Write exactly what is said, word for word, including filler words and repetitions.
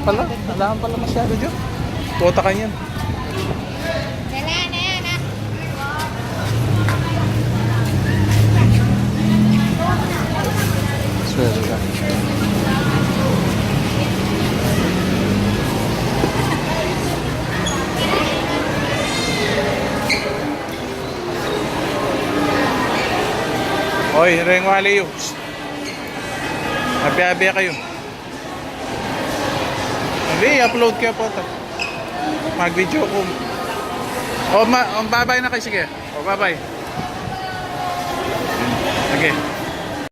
Pala, wala pala masyado dyan. Kota ka niyan. Swerte ka. Oy, reng wali yu. Abi-abi kayu. Abi, upload ke pu ita. Mag-video ku. O, ma-, o, bye-bye na kayu, sige. O, bye-bye. Sige.